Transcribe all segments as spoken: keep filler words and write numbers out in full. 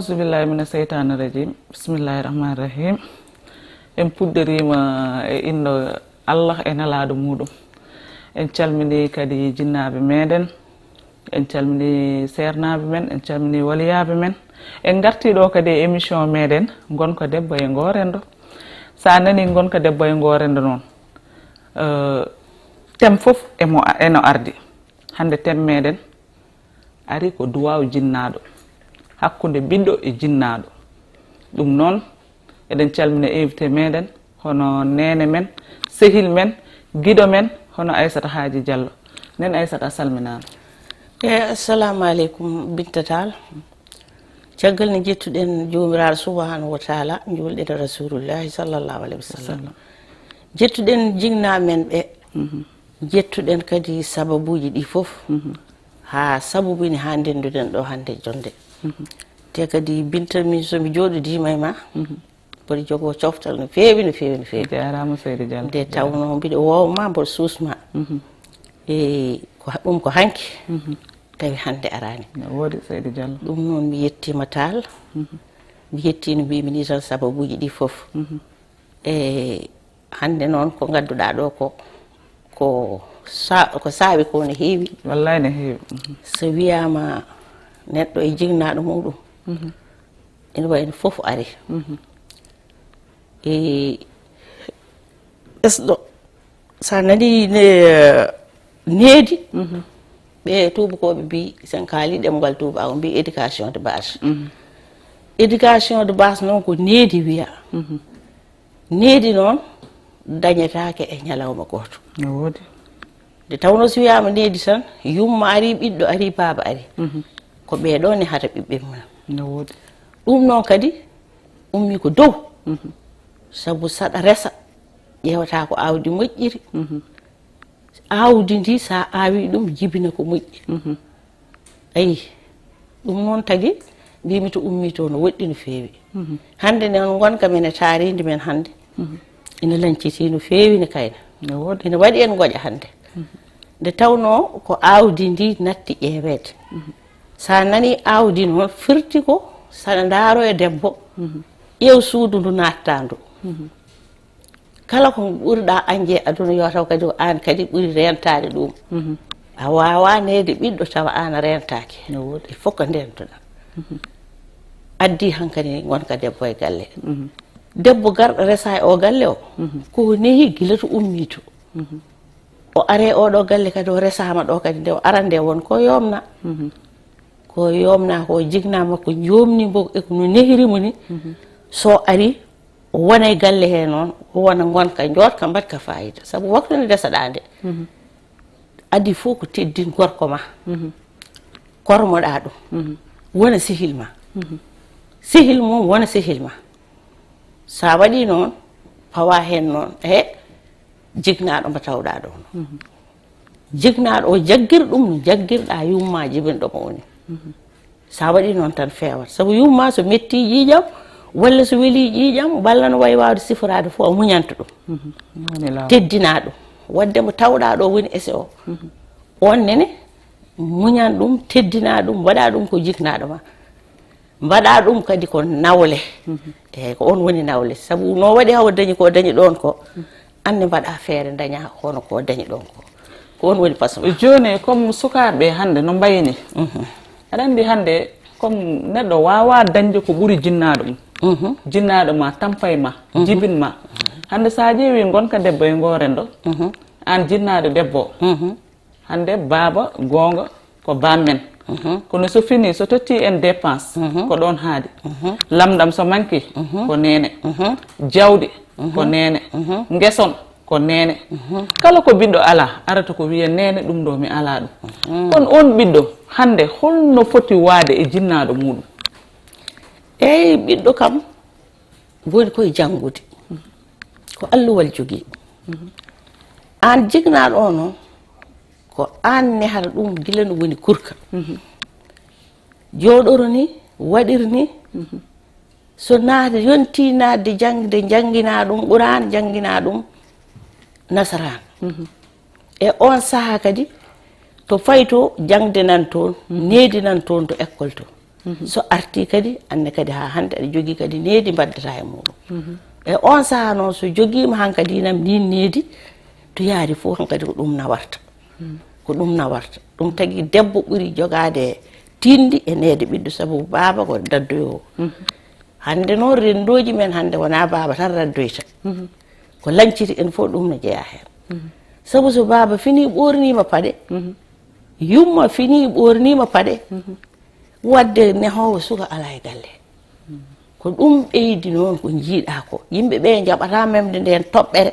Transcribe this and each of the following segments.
Auzubillahi mina seytaani rajim. Bismillahi rahmaani rahim. En puɗɗoriima e inno Allah e nelaaɗo muuɗum. En calminii kadi jinnaaɓe meeɗen, en calminii seernaaɓe men, en calminii waliyaaɓe men. En ngartii ɗo kadi e émission meeɗen, Ngonka Debbo e Ngoorendo. So a nanii Ngonka Debbo e Ngoorendo noon, eh, thème fof emo, eno ardi. Hannde thème meeɗen ari ko duwaaw jinnaaɗo, hakkunde ɓiɗɗo e jinnaaɗo. Ɗum noon, eɗen calmina invité meeɗen, hono neene men, sehil men, giɗo men, hono Aissata Haaji Diallo. Nen Aissata, a salminaama. Eyi, assalamu aleykum, Binta Tall. Caggal nde njettuɗen Joomiraaɗo Subhaanahu wa Taala, njuulɗen e Rasuulullaahi sallallaahu alayhi wa sallam. Njettuɗen jinnaaɓe men ɓe, njettuɗen kadi sababuuji ɗi fof, haa sabubini haa ndennduɗen ɗo hannde jonnde. Te kadi Binta, min so mi jooɗodiima e ma, mboɗo jogoo coftal no feewi, no feewi, no feewi. Jaaraama, Seydi Diallo. Nde tawnoo mbiɗo woowa ma, mboɗo suusma. E ko ha-, ɗum ko hanki, tawi hannde araani. No woodi, Seydi Diallo. Ɗum noon mi yettiima Tall. Mi yettii no mbiimi ni tan sababuuji ɗi fof. E hannde noon ko ngadduɗaa ɗo ko, ko sa-, ko saawi ko ne heewi. Wallay ne heewi. So wiyaama neɗɗo e jinnaaɗo muuɗum, ene wayi no fof ari. E ɓesɗo, so a nanii ne, needi, ɓe tuubakooɓe mbii, sen kaali ɗemngal tuubaaku mbii éducation de base. Éducation de base noon ko needi wiya. Needi noon dañetaake e ñalawma gooto. No woodi. Nde tawnoo so wiyaama needi tan, yumma ari, ɓiɗɗo ari, baaba ari. Ko ɓee ɗoo nehata ɓiɓɓe mum. No woodi. Ɗum noon kadi ummii ko dow. Sabu saɗa resa, ƴeewata ko aawdi moƴƴiri. Aawdi ndi, so a aawii ɗum, jibina ko moƴƴi. Ayi, ɗum noon tagi mbiimi to ummii to no woɗɗi no feewi. Hannde noon ngonka men e taariindi men hannde ina lañcitii no feewi, ne kayna. No woodi. Ina waɗi en ngoƴa hannde. Nde tawnoo ko aawdi ndi natti ƴeeweede. So a nanii aawdi noon, firti ko so aɗa ndaaroo e debbo, ƴeew suudu ndu naattaa ndu. Kala ko ɓurɗaa añde e aduna, yo taw kadi ko aan kadi ɓuri reentaade ɗum. A waawaa neede ɓiɗɗo tawa aan a reentaaki. No woodi. Il faut que ndeentoɗaa. Addi hankadi ngonka debbo e galle. Debbo garɗo resa e o galle o, ko o nehi gila to ummii to. O aree oɗo galle kadi, o resaama ɗo kadi, nde o ara nde won ko yomna. Ko yomna ko, jinnaa makko jomni mbo e ko no nehiri mo ni. So ari, o wona e galle he noon, o wona ngonka, njooɗka, mbaɗka faayida. Sabu waktu nde desaɗaa nde, adii fof ko teddin gorko ma. Kormoɗaa ɗum. Wona sehil ma. Sehil mum wona sehil ma. So a waɗii noon, pawa heen noon, he, jinnaaɗo mo tawɗaa ɗo noon. Jinnaaɗo o, jaggir ɗum no jaggirɗaa yumma jibinɗo mo woni. So a waɗii noon tan feewat. Sabu yumma so mettii ƴiiƴam, walla so welii ƴiiƴam, walla no wayi waawde siforaade fof, a muñanta ɗum. Woni law. Teddinaa ɗum. Waɗde mo tawɗaa ɗo woni ese o. On nene, muñan ɗum, teddinaa ɗum, mbaɗaa ɗum ko jinnaaɗo ma. Mbaɗaa ɗum kadi ko nawle. Eeyi, ko on woni nawle. Sabu no waɗi hawa dañi ko dañi ɗoon ko, anne mbaɗaa feere dañaa hono ko dañi ɗoon ko. Ko on woni pasma. Jooni, comme sukaaɓe hannde no mbayni, aɗa anndi hannde, comme neɗɗo waawaa dañde ko ɓuri jinnaaɗo mum. Jinnaaɗo ma, tampay ma, jibin ma. Hannde so a ƴeewii ngonka debbo e ngoorendo, aan jinnaaɗo debbo, hannde baaba goonga ko bammen. Kono so fini, so totti en dépense, ko ɗoon haadi. Lamɗam so manki, ko neene. Jawdi, ko neene. Ngeson, ko neene. Kala ko ɓiɗɗo alaa, arata ko wiya, "Neene, ɗum ɗo mi alaa ɗum." Kono oon ɓiɗɗo, hannde, holno foti waade e jinnaaɗo muuɗum? Eey, ɓiɗɗo kam, woni koye janngude. Ko alluwal jogii. Aan jinnaaɗo o noon, ko aan nehata ɗum gila no woni kurka. Jooɗoro ni, waɗir ni, so naati, yontii naatde jaŋde, njannginaa ɗum Quraan, njannginaa ɗum Nasaraan. E oon sahaa kadi, to fayi to, jaŋde nan toon, needi nan toon to école to. So artii kadi, aan ne kadi haa hannde aɗa jogii kadi needi mbaddata e muuɗum. E oon sahaa noon, so jogiima hankadi nam ndiin needi, to yaari fof hankadi ko ɗum nawarta. Ko ɗum nawarta. Ɗum tagi debbo ɓuri jogaade tiiɗndi e needi ɓiɗɗo, sabu baaba ko daddoyoowo. Hannde noon renndooji men hannde wonaa baaba tan raddoyta. Ko lañciti en fof ɗum no jeyaa heen. Sabu so baaba finii ɓoorniima paɗe, yumma finii ɓoorniima paɗe, waɗde nehoowo suka alaa e galle. Ko ɗum ɓeydi noon ko njiiɗaa ko. Yimɓe ɓe njaɓataa memde ndeen toɓɓere,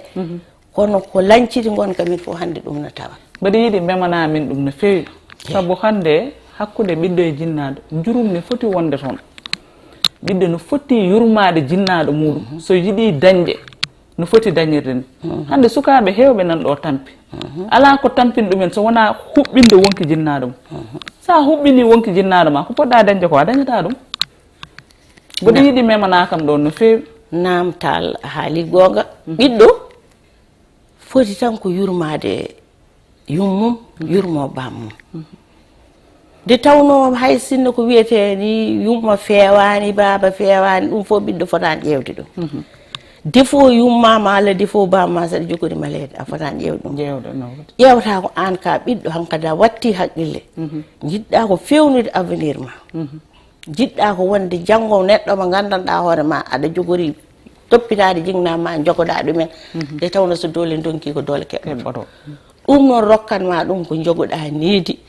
kono ko lañciti ngonka min fof hannde ɗum na tawa. Mbeɗa yiɗi memana min ɗum no feewi. Sabu hannde hakkunde ɓiɗɗo e jinnaaɗo, njurum ne foti wonde toon. Ɓiɗɗo no foti yurmaade jinnaaɗo muuɗum. So yiɗi dañde, no foti dañirde ni. Hannde sukaaɓe heewɓe nan ɗo tampi. Alaa ko tampini ɗumen so wonaa huɓɓinde wonki jinnaaɗo mum. So a huɓɓinii wonki jinnaaɗo ma, ko poɗɗaa dañde ko a dañataa ɗum. Mboɗo yiɗi memana kam ɗoon no feewi. Naam Tall, a haalii goonga. Ɓiɗɗo foti tan ko yurmaade yummum, yurmo bammum. Nde tawnoo hay sinno ko wiyetee ni yumma feewaani, baaba feewaani, ɗum fof ɓiɗɗo fotaani ƴeewde ɗum. Defo yumma ma walla defo bamma, so aɗa jogori maleede, a fotaani ƴeewde ɗum. Ƴeewde, no woni. Ƴeewata ko aan ka ɓiɗɗo, hankadi a watti haqqille. Njiɗɗa ko feewnude avenir ma. Njiɗɗa ko wonde janngo neɗɗo mo nganndanɗaa hoore ma, aɗa jogori toppitaade jinnaaɓe ma, njogoɗaa ɗumen. Nde tawnoo so doole ndonki ko doole keɓɓoto. Ɗum noon rokkan ma ɗum ko njogoɗaa needi.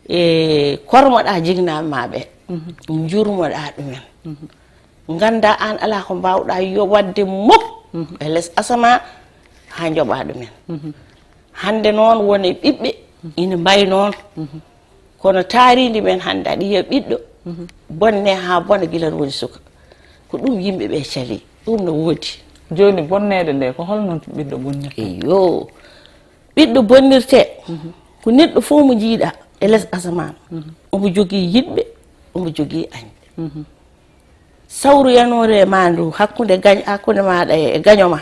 E kormoɗaa jinnaaɓe ma ɓe. Njurmoɗaa ɗumen. Nganndaa aan alaa ko mbaawɗaa yo waɗde mop e les asamaa haa njoɓaa ɗumen. Hannde noon won e ɓiɓɓe ina mbayi noon. Kono taariindi men hannde aɗa yiya ɓiɗɗo bonne haa bona gila woni suka. Ko ɗum yimɓe ɓe cali. Ɗum no woodi. Jooni bonneede nde ko hol noon ɓiɗɗo bonnirta? Eyo. Ɓiɗɗo bonnirte ko neɗɗo fof mo njiiɗa e les asamaan. Omo jogii yiɗɓe, omo jogii añɓe. Sawru yanoore ma ndu hakkunde gañ hakkunde maaɗa e gaño ma.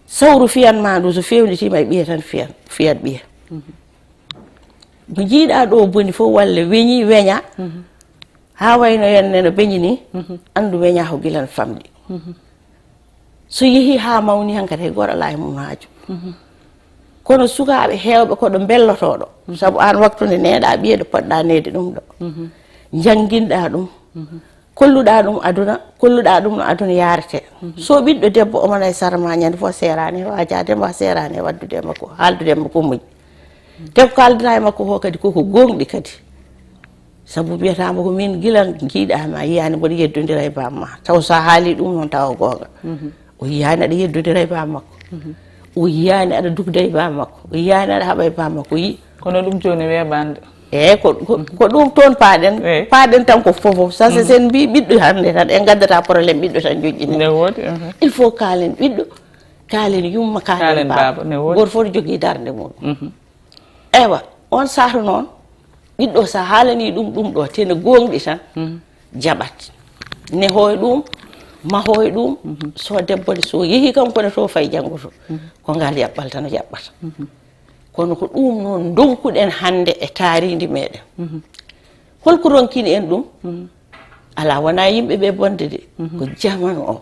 Sawru fiyan ma ndu so fewnitiima e ɓiya tan fiyan fiyat ɓiya. Mo njiiɗa ɗo boni fof walla weñi weña. Haa wayno yande no beñi ni. Anndu weña ko gilan famɗi. So yehi haa mawni hankadi hay gooto alaa e mum haaju. Kono sukaaɓe heewɓe ko ɗo mbellotoɗo sabu aan waktu nde neeɗa ɓiye ɗo poɗɗa neede ɗum ɗo. Njannginɗa ɗum. Kolluɗa ɗum aduna, kolluɗa ɗum no aduna yaarete. So ɓiɗɗo debbo omo nayi sarma ñande fof seerani e waajaade ma, seerani e waɗdude e makko, haaldude e makko muñ. Te ko kaaldata e makko ko kadi koko gooŋɗi kadi. Sabu mbiyataama ko min gila njiiɗa ma yiyaani mboɗo yeddondira e bamma, taw so a haali ɗum noon tawa goonga. O yiyaani aɗa yeddondira e bammakko. O yiyaani aɗa dugda e bammakko. O yiyaani aɗa haɓa e bammakko. Yi. Kono ɗum jooni weeɓaande. Eyi ko ko ɗum toon paaɗen. Paaɗen tan ko fof fof. Sase sen mbi ɓiɗɗo hannde tan en ngaddata probléme ɓiɗɗo tan joƴƴini. Nde woodi. Il faut kaalen ɓiɗɗo, kaalen yumma, kaalen baaba. Nde woodi. Gooto fof jogii darnde mum. Eywa, oon saaha noon ɓiɗɗo so a haalanii ɗum ɗum ɗo tene gooŋɗi tan. Jaɓat. Nehoo e ɗum, mahoo e ɗum. So debbo ne so yehi kanko ne to fay janngo to, ko ngal yaɓɓal tan o yaɓɓata. Kono ko ɗum noon ndonkuɗen hannde e taariindi meeɗen. Holko ronkini en ɗum? Alaa wonaa yimɓe ɓe bonde de, ko jamanu o.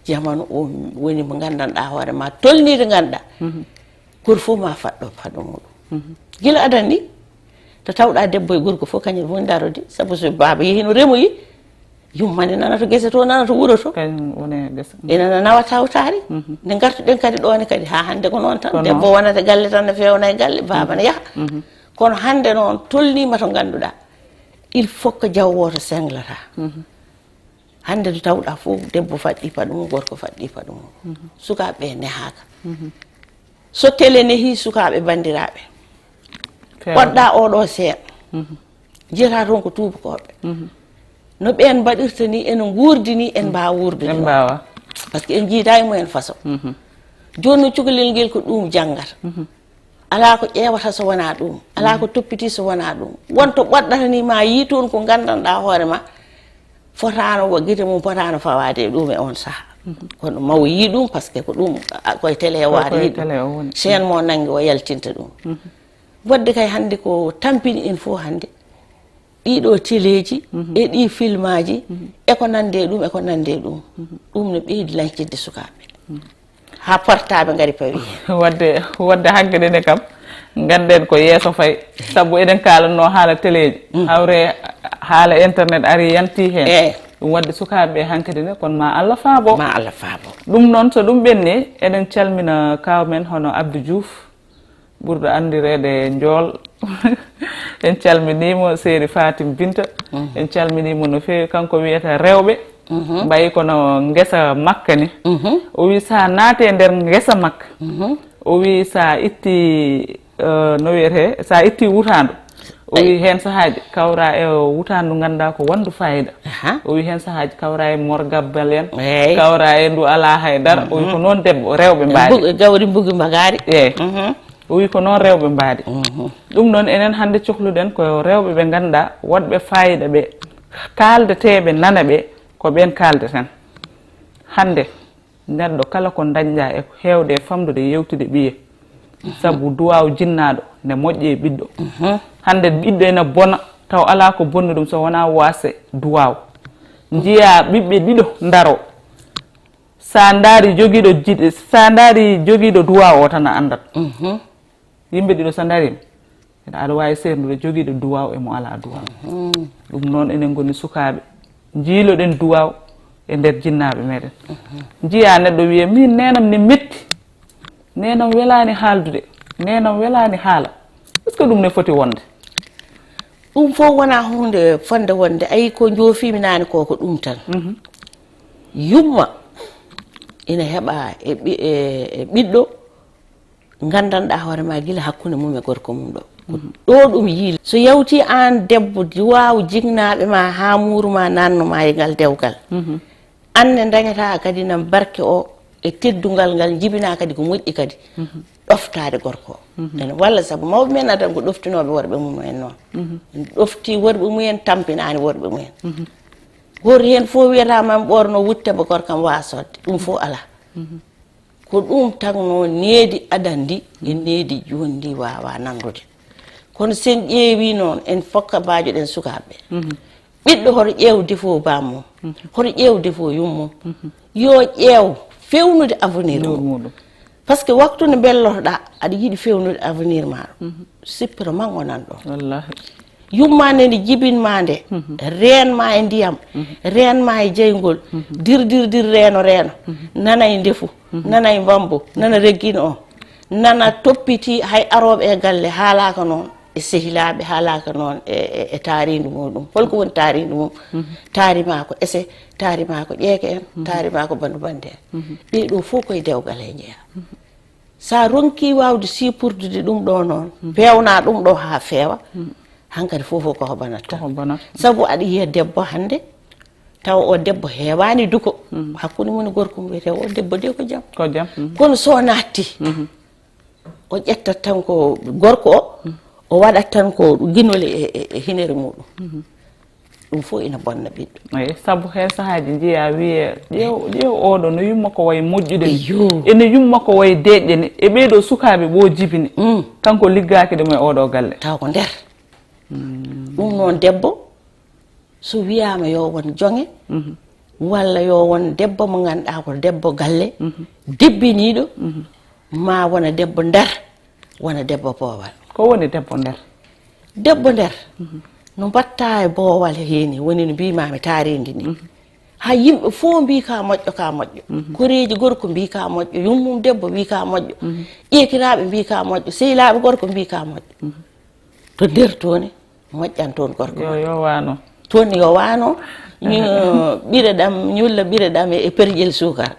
Jamanu o woni mo nganndanɗaa hoore ma tolnii to ngannduɗaa. Gooto fof ma faɗɗo paɗo muɗum. Gila adan ni to tawɗa debbo e gorko fof kañum woni darode sabu so baaba yehi no remoyi. Yummande nana to gese to nana to wuro to. Ina nawa tawtaari. Nde ngartuɗen kadi ɗone kadi ha hannde ko noon tan debbo wonata galle tan no fewna e galle baaba ne yaha. Kono hannde noon tolnima to ngannduɗa il faut que jaw woto senglata. Hannde to tawɗa fof debbo faɗɗi paɗum gorko faɗɗi paɗum. Sukaaɓe ɓe nehaaka. So tele nehi sukaaɓe banndiraaɓe. Waɗɗa oɗo seeɗa. Jiyata toon ko tuubakooɓe. No ɓeen mbaɗirta ni ene nguurdi ni en mbaawa wuurdude. En mbaawa. Par ce que en njiidaa e mumen façon. Jooni no cukalel ngel ko ɗum janngata. Alaa ko ƴeewata so wonaa ɗum. Alaa ko toppiti so wonaa ɗum. Won to ɓoɗɗata ni ma yii toon ko nganndanɗaa hoore ma. Fotaano wa gite mum fotaano fawaade e ɗum e oon saha. Kono mawo yii ɗum par ce que ko ɗum koye télé o waata yii ɗum. Chaîne mo nanngi o yaltinta ɗum. Wadde kay hannde ko tampini en fof hannde. Ɗiɗo teleeji, e ɗi filmaaji, e ko nande e ɗum, e ko nande e ɗum. Ɗum no ɓeydi lañcidde sukaaɓe. Haa portaaɓe ngari pawi. Wadde, wadde hankadi ne kam, ngannden ko yeeso fay. Sabu eɗen kaalanno haala teleeji. Hawre haala internet ari yanti heen. Eey. Ɗum wadde sukaaɓe ɓe hankadi ne, kono ma Allah faabo. Ma Allah faabo. Ɗum noon, so ɗum ɓenni, eɗen calmina kaaw men hono Abdou Diouf, ɓurɗo anndireede Njool. En calminiimo, Seeri Fatim Binta. En calminiimo no feewi. Kanko wiyata rewɓe mbayi kono ngesa makka ni. O wi sa naate nder ngesa makka. O wi sa itti, eh, no wiyete, sa itti wutaandu. O wi heen sahaaji kawra e wutaandu ngannduɗaa ko wanndu fayida. Aha. O wi heen sahaaji kawra e morgabbal en, Eey. Kawra e ndu alaa hay dara. O wi ko noon debbo, rewɓe mbaadi. Mbugi, gawri mbugi mbagaari. Eey. O wi ko noon rewɓe mbaadi. Ɗum noon enen hannde cohluɗen ko rewɓe ɓe ngannduɗaa wonɓe fayida ɓe, kaaldeteeɓe nana ɓe, ko ɓeen kaaldeten. Hannde neɗɗo kala ko dañɗa e ko heewde e famɗude yewtude ɓiye, sabu duwaaw jinnaaɗo ne moƴƴi e ɓiɗɗo. Hannde ɓiɗɗo ene bona taw alaa ko bonni ɗum so wonaa waasde duwaaw. Njiyaa ɓiɓɓe ɗiɗo ndaro, sa ndaari jogiiɗo jiɗ-, sa ndaari jogiiɗo duwaaw o tan a anndat. Yimɓe ɗiɗo so ndariima, aɗa waawi seerndude jogiiɗo duwaaw e mo alaa duwaaw. Ɗum noon enen ngoni sukaaɓe, njiiloɗen duwaaw e nder jinnaaɓe meɗen. Njiyaa neɗɗo wiya min neenam ne metti, neenam welaani haaldude, neenam welaani haala. Est-ce que ɗum ne foti wonde? Ɗum fof wonaa huunde fotnde wonde. Ayi, ko njoofiimi naane ko, ko ɗum tan. Yumma ina heɓa e ɓi-, e, e ɓiɗɗo, nganndanɗaa hoore ma gila hakkunde mum e gorko mum ɗo. Ko ɗo ɗum yiili. So yawti aan debbo, duwaaw jinnaaɓe ma haa muuru ma, naatno ma e ngal dewgal. Aan ne dañata kadi nam barke o e teddungal ngal, njibinaa kadi ko moƴƴi kadi. Ɗoftaade gorko o. Ene walla sabu mawɓe men adan ko ɗoftinooɓe worɓe mum en noon. Ɗofti worɓe mum en, tampinaani worɓe mum en. Gooto heen fof wiyata ma mi ɓoorno wutte mbo gorkam waasodde. Ɗum fof alaa. Ko ɗum tagno needi adan ndi e needi jooni ndi waawaa nanndude. Kono sen ƴeewi noon, en fokka mbaajoɗen sukaaɓe ɓe. Ɓiɗɗo hoto ƴeew defo bammum, hoto ƴeew defo yummum. Yo ƴeew fewnude avenir mum. Par ce que waktu nde mbellotoɗaa, aɗa yiɗi fewnude avenir maaɗo. Sippiro ma ngonan ɗon. Wallahi. Yumma nde nde jibinma nde, reenma e ndiyam, reenma e jeyngol, dir, dir, dir, reeno, reeno, nana e ndefu, nana e mbambo, nana reggin o, nana toppiti hay arooɓe e galle, haalaaka noon e sehilaaɓe, haalaaka noon e, e, e taariindi muɗum. Holko woni taariindi mum? Taari ma ko ese, taari ma ko ƴeeke en, taari ma ko bandu bande en. Ɗee ɗoo fof koye dewgal he njeyaa. Sa ronki waawde siipurdude ɗum ɗo noon, peewna ɗum ɗo haa feewa, hankadi fof fof koko bonata. Koko bonata. Sabu aɗa yiya debbo hannde, tawa o debbo heewaani duko, hakkunde mum e gorko mum wiyete o debbo de ko jam. Ko jam. Kono so naatti, o ƴettat tan ko gorko o, o waɗat tan ko ginole e, e, e hinere muɗum. Ɗum fof ina bonna ɓiɗɗo. Eyi, sabu heen sahaaji njiyaa wiyee, "Ƴeew, ƴeew oɗo, no yumma ko wayi moƴƴude ni. Iyo. E no yumma ko wayi deeƴƴe ni. E ɓee ɗoo sukaaɓe ɓoo jibini. Mm. Kanko liggaaki ɗum e oɗo galle." Taw ko nder. Mm. Ɗum noon debbo, so wiyaama yo won joŋe, walla yo won debbo mo ngannduɗaa ko debbo galle, debbiniiɗo, ma wona debbo nder, wona debbo boowal. Ko woni debbo nder? Debbo nder, no mbatta e boowal heeni, woni no mbiimaami taarindi ni. Haa yimɓe fof mbii ka moƴƴo, ka moƴƴo. Koreeji gorko mbii ka moƴƴo, yummum debbo mbii ka moƴƴo. Ƴeekiraaɓe mbii ka moƴƴo, sehilaaɓe gorko mbii ka moƴƴo. To nder toon, moƴƴan toon gorko. Yo, yo waano. Toon yo waano, ñu-, ɓira ɗam, ñulla ɓira ɗam e, e perƴel suukar.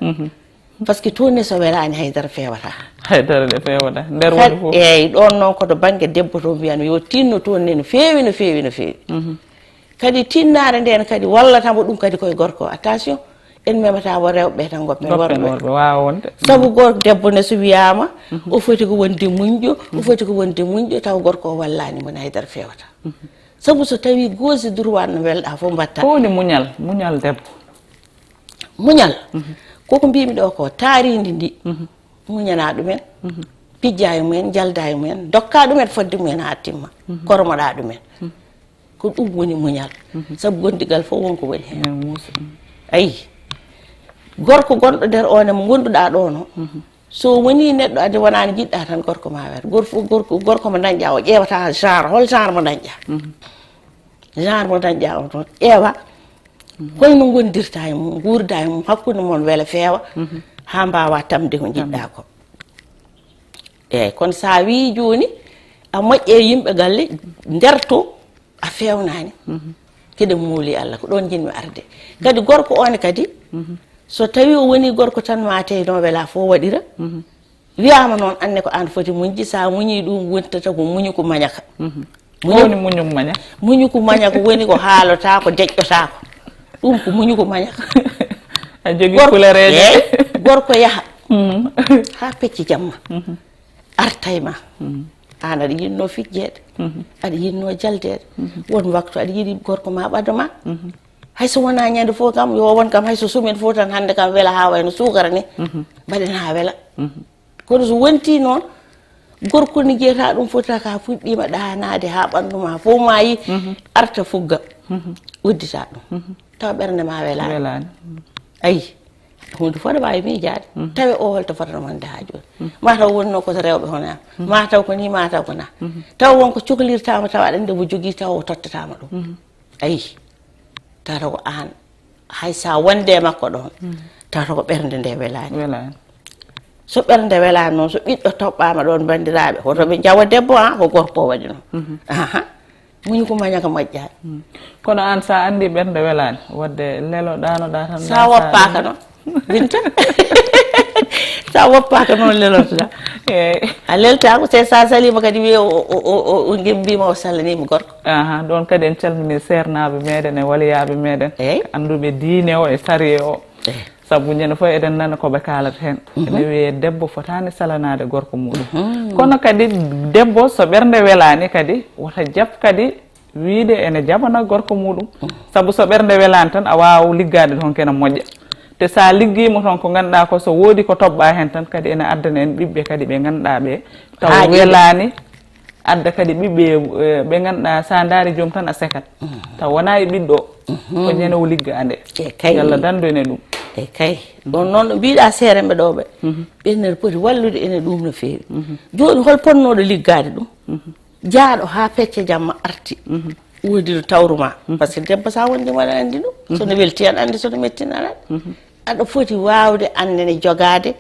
Par ce que toon ne so welaani haydara feewata. Haydara de feewata. Nder woni fof. Eeyi, ɗoon noon ko to bannge debbo to mbiyan yo tinno toon ne no feewi, no feewi, no feewi. Kadi tinnaare nden kadi wallata mo ɗum kadi koye gorko. Attention, en memata wo rewɓe tan goppen worɓe. Goppen worɓe, waawa wonde. Sabu gorko debbo ne so wiyaama, o foti ko wonde muñƴo, o foti ko wonde muñƴo, taw gorko o wallaani mo haydara feewata. Sabu so tawi gauche droite no welɗa fof mbatta. Ko woni muñal, muñal debbo? Muñal, koko mbimi ɗo ko taarindi ndi. Muñana ɗumen, pijja e mumen, jalda e mumen, dokka ɗumen fodde mumen haa timma. Kormoɗa ɗumen. Ko ɗum woni muñal. Sabu gondigal fof won ko woni heen. Ayi, gorko gonɗo nder o ne mo ngonduɗaa ɗo no, so woni neɗɗo ade wonaani jiɗɗa tan gorko ma wer. Gorko, gorko, gorko mo dañƴa o ƴeewata genre, hol genre mo dañƴa. Genre mo dañƴa o toon ƴeewa. Kono no gondirta e mum, nguurda e mum, hakkunde mon wela feewa, haa mbaawa tamde ko njiɗɗa ko. Eeyi, kono so a wii jooni, a moƴƴe yimɓe galle, nder to, a feewnaani. Keɗen mooli Allah, ko ɗoon njiɗmi arde. Kadi gorko oon kadi, so tawii o wonii gorko tan, ma tey no wela fof waɗira. Wiyaama noon, anne ko aan foti muñde, so a muñii ɗum, wontata ko muñuku mañaka. Ko woni muñuku mañaka? Muñuku mañaka woni ko haalotaako, deƴƴotaako. Ɗum ko muñuku mañaka. A jogii kulereeje. Eey, gorko yaha haa pecce jamma. Arta e ma. Aan aɗa yiɗnoo fijjeede, aɗa yiɗnoo jaldeede. Won waktu aɗa yiɗi gorko ma ɓado ma. Hay so wonaa ñande fof kam, yo won kam hay so sumin fof tan hannde kam wela haa wayno suukara ni. Mbaɗen haa wela. Kono so wontii noon, gorko ni jeyata ɗum fota ka fuɗɗiima ɗaanaade haa ɓanndu ma fof maayi, arta fugga, uddita ɗum. Tawa ɓernde ma welaani. Welaani. Ayi, huunde fof ne waawi miijaade. Tawi o holto fotata wonde haa jooni. Ma taw wonnoo ko rewɓe hono am. Ma taw ko nii, ma taw ko naa. Taw won ko coklirtaama, tawa aɗa anndi mo jogii, taw o tottataama ɗum. Ayi, tawata ko aan, hay so a wonde e makko ɗoon, tawata ko ɓernde nde welaani. Welaani. So ɓernde welaani noon, so ɓiɗɗo toɓɓaama ɗoon, banndiraaɓe, hoto ɓe njawa debbo, haa ko gorko o waɗi noon. Aha. Muñuku mañaka moƴƴaani. Kono aan, so a anndi ɓernde welaani, wadde lelo ɗaanoɗaa tan. So a woppaaka noon, Binta. So a woppaaka noon lelotoɗaa. Eey. A leltaako, so a saliima kadi wiye o, o, o, o, o ngem mbiima o salaniima gorko. Aha, ɗoon kadi en calminii seernaaɓe meeɗen e waliyaaɓe meeɗen, eey, annduɓe diine o e sariya o. Eey. Sabu ñande fof eɗen nana ko ɓe kaalata heen. Ene wiyee debbo fotaani salanaade gorko muuɗum. Kono kadi debbo so ɓernde welaani kadi, wota jab kadi wiyde ene jabana gorko muuɗum. Sabu so ɓernde welaani tan, a waawa liggaade toon kene moƴƴa. Te so a liggiima toon ko ngannduɗaa ko, so woodi ko toɓɓaa heen tan, kadi ene addana en ɓiɓɓe kadi ɓe ngannduɗaa ɓe taw welaani, adda kadi ɓiɓɓe, eh, ɓe ngannduɗaa so a ndaari joom tan a sekat. Taw wonaa e ɓiɗɗo o, ko ñande o liggaande. Eey kay. Yalla dandu en e ɗum. Eey kay. Ɗoon noon no mbiɗa seere mɓe ɗo ɓe. Ɓen ne poti wallude ene ɗum no feewi. Jooni hol ponnooɗo liggaade ɗum? Jaaɗo haa pecce jamma arti. Woodi no tawru ma. Par ce que debbo so a wondi mo aɗa anndi ɗum. So no welti aɗa anndi, so no metti aɗa anndi. Aɗa foti waawde annde ne jogaade.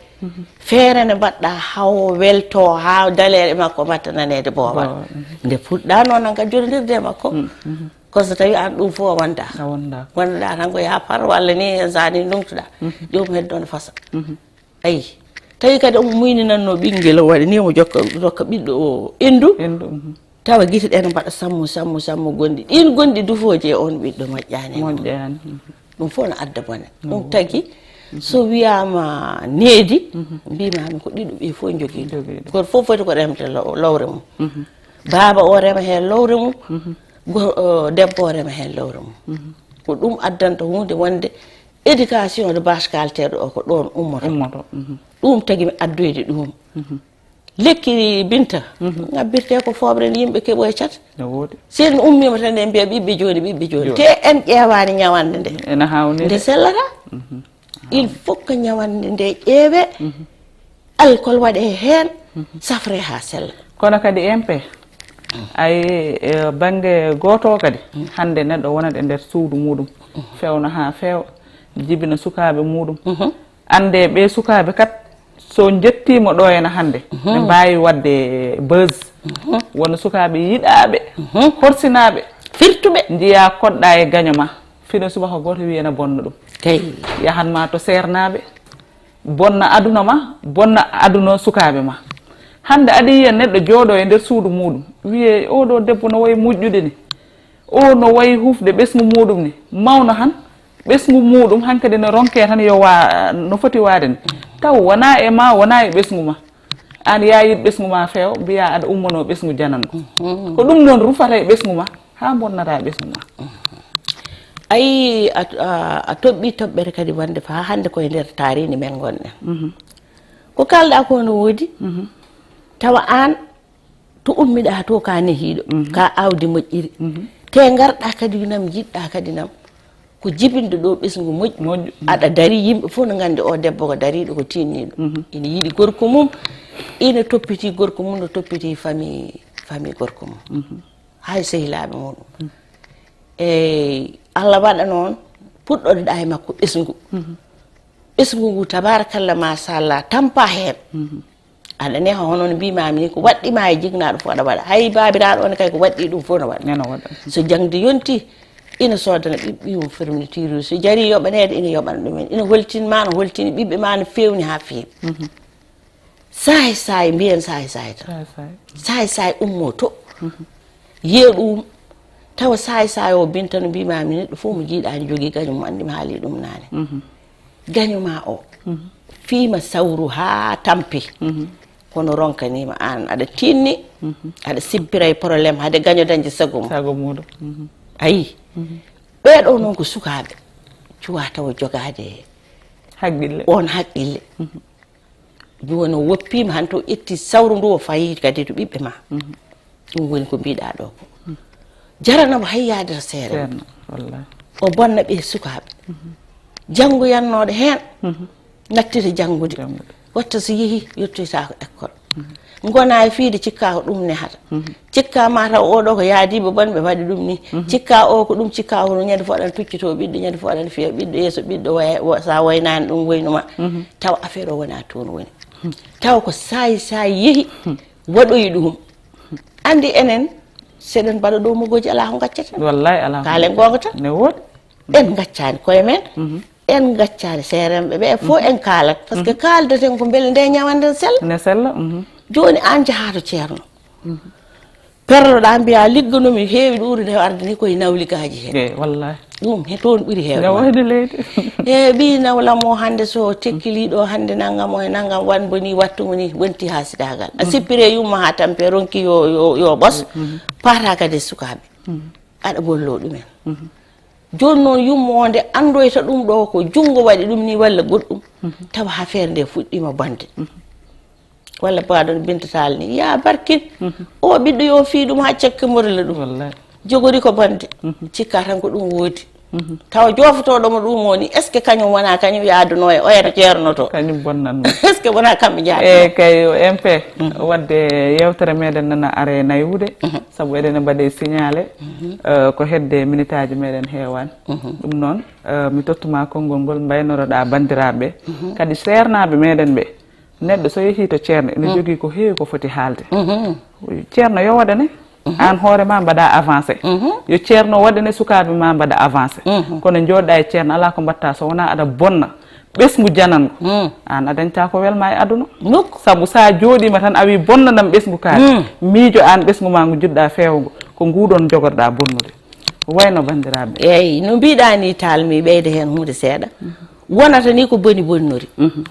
Feere ne mbaɗɗa haa o welto, haa daleeɗe makko mbatta naneede boowal. Boowal. Nde puɗɗa noon an kadi jotondirde e makko. Kono so tawi aan ɗum fof a wonda. A wonda. Wonda tan ko yaa par walla ni en so a ni ndumtuɗa. Joomum heddo no fasa. Ayi. Tawi kadi omo muyninannoo ɓinngel, o waɗi ni omo jokka, jokka ɓiɗɗo o enndu. Enndu. Tawa gite ɗe no mbaɗa sammu, sammu, sammu gonɗi. Ɗiin gonɗi dufooji e oon ɓiɗɗo moƴƴaani e mum. Moƴƴaani. Ɗum fof no adda bone. Ɗum tagi, so wiyaama needi, mbiimaami ko ɗiɗo ɓe fof njogii ɗum. Njogii ɗum. Gooto fof foti ko remde lo-, lowre mum. Baaba o rema heen lowre mum, go-, o, debbo o rema heen lowre mum. Ko ɗum addanta huunde wonde éducation de base kalteeɗo o ko ɗoon ummoto. Ummoto. Ɗum tagi mi addoyde ɗum. Lekki Binta, ngabbirte ko fooɓre nde yimɓe keɓo e cat. No woodi. Si en ummiima tan en mbiya ɓiɓɓe jooni, ɓiɓɓe jooni. Jooni. Te en ƴeewaani ñawannde nde. Ene haawnii nde de. Sellata. Il faut que ñawannde nde ƴeewe, alcool waɗe heen, safre haa sella. Kono kadi M P, ay, e bannge gooto kadi, hannde neɗɗo wonat e nder suudu muuɗum, fewna haa feewa, jibina sukaaɓe muuɗum. Annde ɓee sukaaɓe kat, so njettiima ɗo ena hannde, ɓe mbaawi waɗde buzz. Won sukaaɓe yiɗaaɓe, horsinaaɓe, firtuɓe, njiyaa koɗɗa e gaño ma. Fino subaka gooto wiya ena bonna ɗum. Kay. Yahan ma to seernaaɓe, bonna aduna ma, bonna aduna sukaaɓe ma. Hannde aɗa yiya neɗɗo jooɗo e nder suudu muuɗum, wiye, "Oo ɗoo debbo no wayi moƴƴude ni. Oo no wayi hufde ɓesngu muuɗum ni. Mawno han, ɓesngu muuɗum hankadi no ronke tan yo wa no foti waade ni." Taw wonaa e ma, wonaa e ɓesngu ma. Aan yaa yiɗ ɓesngu ma feewa, mbiyaa aɗa ummanoo ɓesngu janango. Ko ɗum noon rufata e ɓesngu ma, haa bonnata ɓesngu ma. Ayi, a, a, a toɓɓii toɓɓere kadi wonde faa hannde koye nder taariindi men ngonɗen. Ko kaalɗaa ko no woodi, tawa aan to ummiɗaa to ka nehiiɗo, ka aawdi moƴƴiri. Te ngarɗa kadi nam, jiɗɗa kadi nam, ko jibinde ɗo ɓesngu moƴƴu. Moƴƴu. Aɗa dari, yimɓe fof no nganndi o debbo ko dariiɗo, ko tiinniiɗo. Mhm. Ina yiɗi gorko mum, ina toppiti gorko mum, no toppiti famille, famille gorko mum. Mhm. Hay sehilaaɓe muɗum. Mhm. Eyi, Allah waɗa noon, puɗɗoɗoɗa e makko ɓesngu. Mhm. Ɓesngu ngu, tabarakallah, machallah, tampa heen. Mhm. Aɗa neha hono no mbimami ni, ko waɗɗima e jignaɗo fof aɗa waɗa. Hay babiraɗo on kay ko waɗɗi ɗum fof no waɗa. Nena waɗa. So jangde yonti, ina sodana ɓiɓɓe mum fourniture, so jari yoɓanede, ina yoɓana ɗumen. Ina holtin ma, no holtini ɓiɓɓe ma, no fewni ha fewi. Mhm. Saay saay, mbiyen saay saay tan. Saay saay. Saay saay ummo to. Mhm. Yiya ɗum, tawa saay saay o Binta no mbimami, neɗɗo fof mo jiiɗa ne jogii gaño mum, andi mi haali ɗum naane. Mhm. Gaño ma o, mhm, fiima sawru haa tampi. Mhm. Kono ronkanima an, aɗa tinni, mhm, aɗa sibbira e problème, hade gaño dañde sago mum. Sago muɗum. Mhm. Ayi. Mhm. Ɓeeɗo noon ko sukaaɓe, cuwa tawa jogaade haqqille. On haqqille. Mhm. Jooni o woppiima, hannde o ƴetti sawru ndu, o fayi kadi to ɓiɓɓe ma. Mhm. Ɗum woni ko mbiɗa ɗo ko. Mhm. Jarana mo hay yaade to seere. Seerno, wallahi. O bonna ɓe sukaaɓe. Mhm. Janngoyannooɗo heen, mhm, nattita janngude. Janngude. Watta so yehi, yettoytaako école. Mhm. Ngona e fiide cikka ko ɗum nehata. Mhm. Cikka ma taw oɗo ko yaadiiɓe bonɓe mbaɗi ɗum ni. Mhm. Cikka o ko ɗum, cikka o ko ɗum. Ñande fof aɗa tuccito ɓiɗɗo, ñande fof aɗa fiya ɓiɗɗo, yeeso ɓiɗɗo waya-, wa-, sa waynani ɗum woynuma. Mhm. Taw affaire o wona toon woni. Mhm. Taw ko saay saay yehi, mhm, waɗoyi ɗum. Andi enen, seɗen mbaɗa ɗo mogoji ala ko gaccata. Wallahi ala ko gaccata. Kaalen goonga tan. Ne woodi. En gaccani koye men. Mhm. En gaccani seeremɓe ɓe fof, mhm, en kaalat. Par ce que, mhm, kaaldaten ko beele nde ñawanden sella. Ne sella, mhm. Jooni an jahaa to ceerno. Mhm. Perloɗa mbiya ligganumi heewi ɗuurude o ardini koye nawligaaji he. Eyi, wallahi. Ɗum he toon ɓuri heewde. Nde wayde leydi. E ɓi nawlam o hannde so tekkili ɗo hannde nanngam o e nanngam wan boni wattu mo ni wonti haasidaagal. A, mhm, sippire yumma haa tampe ronki yo, yo, yo ɓos. Mhm. Paata kadi e sukaaɓe. Mhm. Aɗa gollo ɗumen. Mhm. Jooni noon yummo o nde anndoyta ɗum ɗo ko junngo waɗi ɗum ni walla goɗɗum. Mhm. Tawa affaire nde fuɗɗima bonde. Mhm. Walla mbaɗon Binta Tall ni, ya barkin. Mhm. O ɓiɗɗo yo fii ɗum haa cakke morla ɗum. Wallahi. Jogori ko bonde. Mhm. Cikka tan ko ɗum woodi. Mhm. Tawa joofotooɗo mo ɗum o ni, est-ce que kañum wona kañum yaaduno e oya to ceernoto? Kañum bonnan mo. Est-ce que wona kamɓe njaadu? E kay o M P, mhm, wadde yewtere meɗen nana are naywude, mhm, sabu eɗen mbaɗe signalé, mhm, eh, ko hedde minitaaji meɗen heewani. Mhm. Ɗum noon, eh, mi tottuma konngol ngol mbaynoroɗa banndiraaɓe, mhm, kadi seernaaɓe meɗen ɓe. Neɗɗo so yehii to ceerno, ene, mm, jogii ko heewi ko foti haalde. Mhm. Ceerno yo waɗane, mhm, aan hoore ma mbaɗa avancé. Mhm. Yo ceerno waɗane sukaaɓe ma mbaɗa avancé. Mhm. Kono njooɗa e ceerno, alaa ko mbaɗta so wonaa aɗa bonna ɓesngu janango. Mm. Aan a dañta ko welma e aduna. Muk. Sabu sa jooɗiima tan a wi bonnanam ɓesngu kaari. Mm. Miijo aan ɓesngu ma ngu njiɗɗa feewgo, ko nguɗon njogorɗa bonnude. Wayno banndiraaɓe. Eeyi, no mbiɗa ni Tall mi ɓeyda heen huunde seeɗa. Mhm. Wonata ni ko boni bonnori. Mhm.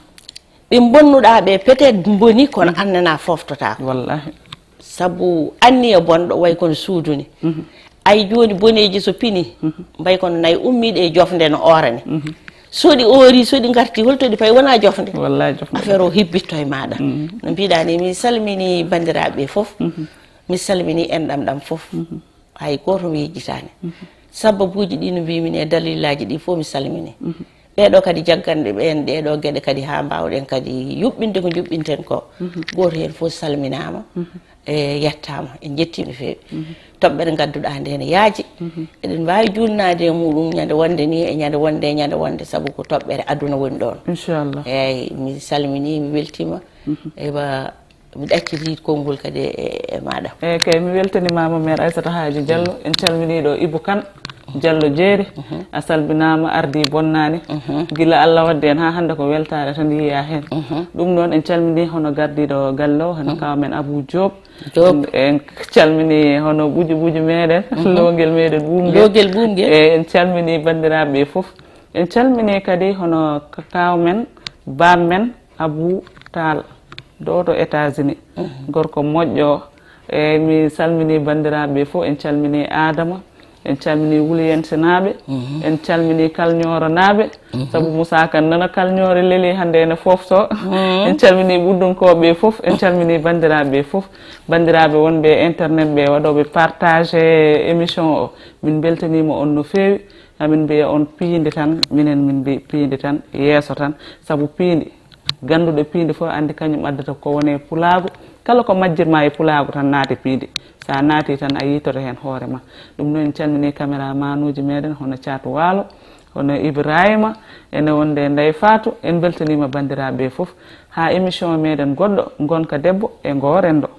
Ɓe mbonnuɗaa ɓe, peut-être mboni, kono annana foftotaako. Wallahi. Sabu anniya bonɗo way kono suudu ni. Mhm. Ay jooni boneeji so pini, mhm, mbay kono nayi ummiiɗe e jofnde no oorani. Mhm. So ɗi oori, so ɗi ngarti, holto ɗi payi? Wona jofnde. Wallahi, jofnde. Affaire o hibbitto e maaɗa. Mhm. No mbiɗa ni, mi salmini banndiraaɓe ɓe fof. Mhm. Mi salmini enɗam ɗam fof. Mhm. Hay gooto mi yejjitaani. Mhm. Sababuuji ɗi no mbiymi ni e dalilaaji ɗi fof mi salmini. Mhm. Ɓeeɗo kadi jagganɗe ɓeen ɗeeɗo geɗe kadi haa mbaawɗen kadi yuɓɓinde ko njuɓɓinten ko. Mhm. Gooto heen fof salminaama, mhm, e yettaama, en njettii no feewi. Mhm. Toɓɓere ngadduɗaa nde ne yaaji. Mhm. Eɗen mbaawi juulnaade e muɗum ñande wonde ni e ñande wonde e ñande wonde, sabu ko toɓɓere aduna woni ɗoon. Inchallah. Eeyi, mi salminii, mi weltiima. Mhm. Ewa, mi ɗacciti konngol kadi e, e, e maaɗa. Eeyi kay, mi weltanimaama Mère Aissata Hadji Diallo. En calminii ɗo Ibou Kane Diallo Jeeri. Mhm. A salminaama, ardii bonnaani. Mhm. Gila Allah waddi en haa hannde ko weltaare tan yiyaa heen. Mhm. Ɗum noon en calminii hono gardiiɗo galle o, hono, mhm, kaaw men Abou Diop. Diop. En, en calminii hono ɓuuƴi ɓuuƴi meɗen, mhm, loongel meɗen ɓuumgel. Loongel ɓuumgel. Eeyi, en calminii banndiraaɓe ɓe fof. En calminii kadi hono ka-, kaaw men, baam men, Abou Tall, ɗo to États-Unis. Mhm. Gorko moƴƴo. E mi salmini banndiraaɓe ɓe fof, en calmini Adama, En calminii Wuliyeensenaaɓe, en calminii Kalñooronaaɓe, sabu Musaa Kan nana Kalñoore leli hannde ene foofto. En calminii Ɓuddunkooɓe fof, en calminii banndiraaɓe fof, banndiraaɓe wonɓe e internet ɓe, waɗooɓe partage émission o. Min mbeltaniima on no feewi. Amin mbiya on piindi tan, minen min mbi piindi tan, yeeso tan, sabu piindi, gannduɗo piindi fof anndi kañum addata ko woni e pulaagu. Kala ko majjirma e pulaagu tan naati piindi. So a naati tan a yiitoto heen hoore ma. Ɗum noon en calminii caméra manuuji meɗen, hono Caatu Waalo, hono Ibrahima, ene wonde e Ndeye Fatou. En mbeltaniima banndiraaɓe fof. Haa émission meɗen goɗɗo, ngonka debbo e ngo renndo.